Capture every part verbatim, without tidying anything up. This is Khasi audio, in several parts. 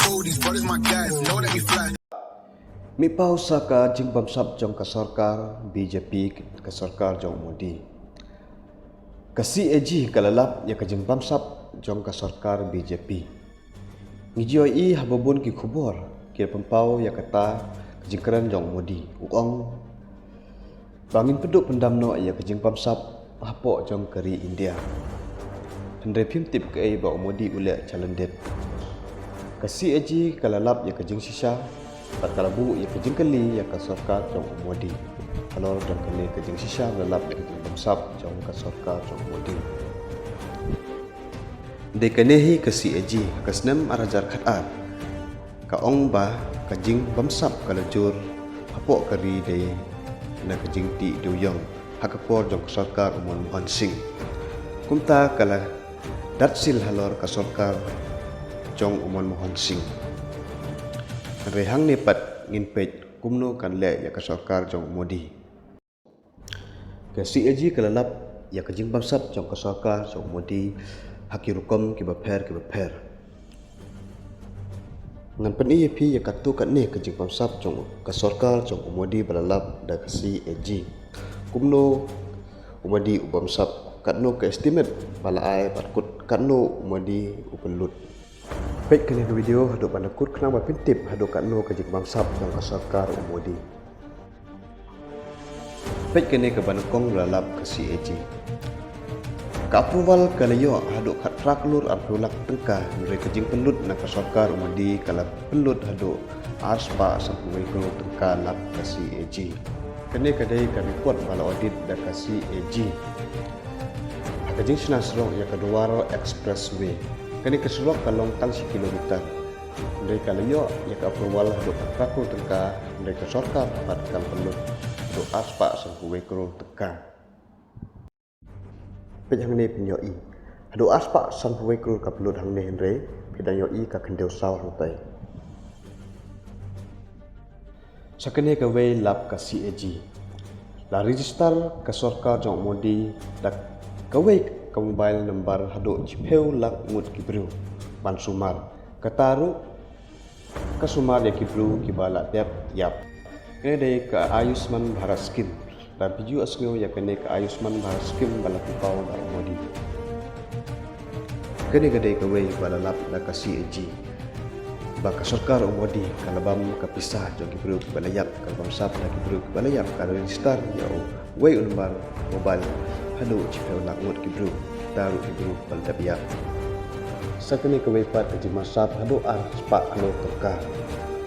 All these brothers my guys, know that we fly. Mih paw sa ka jingbamsap jong ka sorkar B J P, ka sorkar jong Modi. Ka C A G ka la lap ïa ka jingbamsap jong ka sorkar B J P. Ngi ju ïohi ha ba bun ki khubor ki la pynpaw ïa kata ka jingkren jong Modi, u ong ba ngin pynduh pyndam noh ïa ka jingbamsap hapoh jong ka ri India. Hynrei phim tip kaei ba u Modi u leh jalendit. Ka C A G ka la lap ïa ka jingshisha bad ka la buh ïa ka jingkylli ïa ka sorkar jong u Modi. Halor jong kane ka jingshisha ba la lap ïa ka jingbamsap jong ka sorkar jong u Modi. Dei kane hi ka C A G, ka snem ar hajar khat ar. Ka ong ba ka jingbamsap ka la jur hapoh ka ri dei na ka jingtih dewïong ha ka por jong ka sorkar u Manmohan Singh. Kumta ka la dat sil halor ka sorkar jong u Manmohan Singh. Hynrei hangne pat ngin peit kumno kan leh ïa ka sorkar jong u Modi. Ka C A G ka la lap ïa ka jingbamsap jong ka sorkar jong u Modi ha ki rukom ki bapher ki bapher. Ngan pyni ïa phi ïa katto katne ka jingbamsap jong ka sorkar jong u Modi ba la lap da ka C A G. Kumno u Modi u bamsap, katno ka estimate ba la ai bad kut katno u Modi u pynlut. Peit kane ka video haduh ban da kut khnang ba phin tip haduh katno ka jingbamsap jong ka sorkar u Modi. Peit kane kaba nyngkong ba la lap ka C A G. Ka approval ka la ïoh haduh khatphra klur arphew lak tyngka, hynrei ka jingpynlut na ka sorkar u Modi ka la pynlut haduh arspah sanphew wei klur tyngka lap ka C A G. Kane ka dei ka report ba la audit da ka C A G. Ha ka jingshna surok ïa ka Dwara Expressway. Kane ka surok ka long tang shi kilometer. Hynrei ka la ïoh ïa ka approval haduh khatphra klur tyngka, hynrei ka sorkar pat ka la pynlut haduh arspah sanphew wei klur tyngka. Peit hangne phin ïohi. Haduh arspah sanphew wei klur ka pynlut hangne, hynrei phi dang ïohi ka khyndew saw hangtai. Sa kane kawei lap ka C A G. La register ka sorkar jong u Modi da kawei ka mobile number haduh shiphew lak ngut ki briew ban sumar. Kata ruh ka sumar ïa ki briew kiba la dep ïap. Kane dei ka Ayushman Bharat Scheme. Lada phi ju ïohsngew ïa kane ka Ayushman Bharat Scheme ba la pynpaw da u Modi. Kane ka dei kawei ba la lap da ka C A G. Ba ka sorkar u Modi ka la bam ka pisa jong ki briew kiba la ïap, ka la bamsap da ki briew kiba la ïap, ka la register ïa u wei u number mobile haduh shiphew lak ngut ki briew, kita ruh ki briew ba la dep ïap. Sa kane kawei pat ka jingbamsap haduh arspah klur tyngka.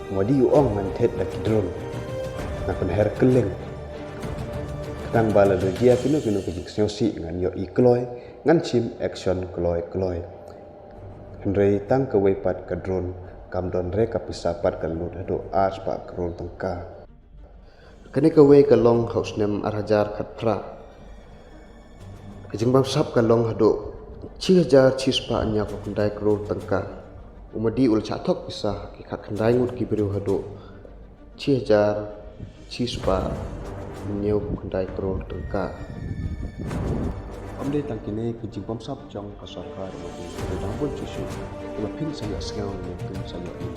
U Modi u ong ngan thied da ki drone, ngan pynher kylleng. Khnang ba lada jia kino kino ka jingsngewsih ngan ïohi kloi, ngan shim action kloi kloi. Hynrei tang kawei pat ka drone kam don re ka pisa pat ka lut haduh arspah klur tyngka. Kane kawei ka long ha u snem ar hajar khatphra. Ka jingbamsap ka long haduh shi hajar shispah hynñiewphew khyndai klur tyngka. U Modi u la shah thok pisa ha ki khatkhyndai ngut ki briew haduh shi hajar shispah hynñiewphew khyndai klur tyngka. Ym dei tang kine ki jingbamsap jong ka sorkar u Modi, hynrei dang bun shuh shuh kiba phin sa ïohsngew ne phin sa ïohi.